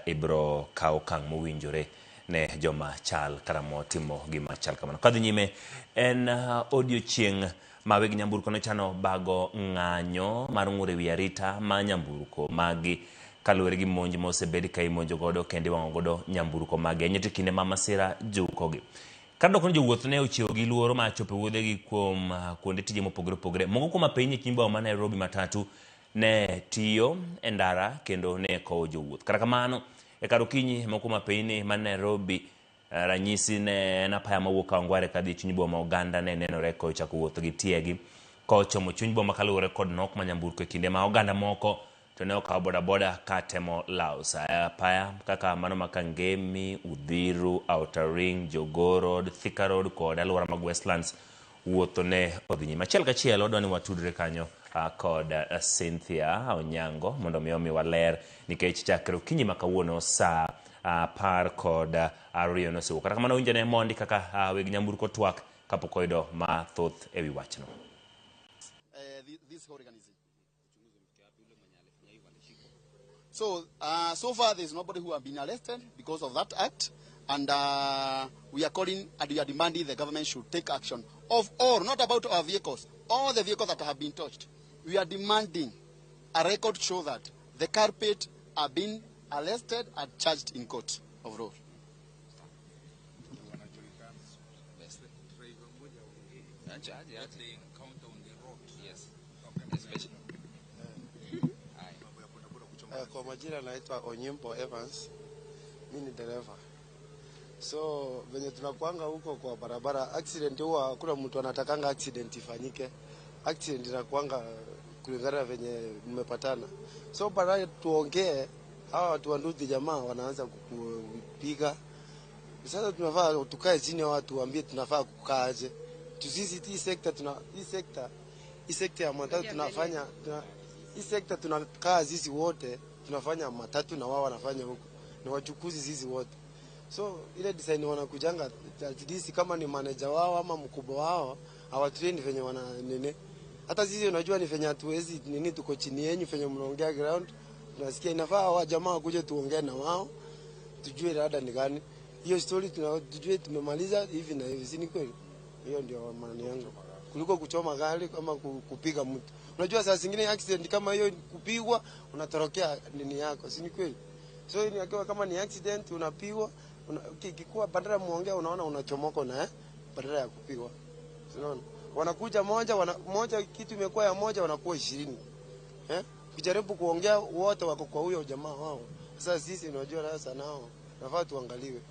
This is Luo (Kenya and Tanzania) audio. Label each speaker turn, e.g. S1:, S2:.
S1: Ibro kawo okang' mowinjore ne joma chal kata motimo gima chal kamano. Kadhi nyime en odiochieng' ma weg nyamburko nochano bago ng'anyo mar ng'ur ewi arita ma nyamburko magi kaluwore gi monj mosebed ka imonjo godo kendo iwang'o godo nyamburko magi ahinya to kinde ma masira jukogi. Kar dok ni jowuoth ne ochiewo gi luoro mar chopo e wuodhegi kuom kuonde tije mopogore opogore. Moko kuom apeyni e chuny boma ma Nairobi matatu ne tiyo e ndara kendo ne kowo jowuoth. Kata kamano, e kar okinyi moko kuom apeyni ma Nairobi ranyisi ne en apaya mawuok Kawangware kadhi e chuny boma oganda ne nenore kochako wuotho gi tiegi kochomo chuny boma kaluwore kod nok ma nyamburko e kinde ma oganda moko to ne okawo bodaboda ka temo lawo sa apaya kaka mano ma Kangemi, Uthiru, Outer Ring, Jogoo Road, Thika Road kod alwora mag Westlands wuotho ne odhi nyime. Achiel kachiel wadwa ni watudre kanyo kod Cynthia Onyango mondo mi omiwa ler nikech chakre okinyi ma kawuono saa 12 nosewuok. Kata kamano winjo ne mondi kaka weg nyamburko twak kapok oyudo mathoth ewi wachno.
S2: This hooliganism. So, so far there's nobody who have been arrested because of that act, and we are calling and we are demanding the government should take action of all, not about our vehicles, all the vehicles that have been touched. We are demanding a record show that the culprit are being arrested and charged in court of law.
S3: Kwa majina naitwa Onyimbo Evans, mi ni dereva. So venye tunakuanga huko kwa barabara, accident huwa hakuna mtu anatakanga accident ifanyike. Accident inakuanga kulingana venye mmepatana. So baadaye tuongee, hawa watu wa nduthi jamaa wanaanza kukupiga. Sasa tunafaa tukae chini, hawa watu tunafaa kukaa aje. Sisi hii sekta tuna hii sekta ya matatu tunafanya hii sekta tunakaa sisi wote tunafanya matatu na wao wanafanya huko, ni wachukuzi sisi wote. So ile design wanakujanga at least kama ni manager wao ama mkubwa wao hawatrain venye wana nini. Hata sisi unajua ni venye hatuwezi nini, tuko chini yenu venye mnaongea ground tunasikia. Inafaa wa jamaa wakuje tuongee na wao tujue rada ni gani hiyo story, tujue tumemaliza hivi na hivi, si ni kweli? Hiyo ndio maana yangu, kuliko kuchoma gari kama kupiga mtu. Unajua saa zingine accident kama hiyo kupigwa unatorokea nini yako, si ni kweli? So ni akiwa kama ni accident unapigwa, ikikuwa badala muongea unaona unachomoka na badala ya kupigwa. Unaona? Wanakuja moja, moja kitu imekuwa ya moja wanakuwa 20. Ukijaribu kuongea wote wako kwa huyo jamaa wao. Sasa sisi unajua sasa nao nafaa tuangaliwe.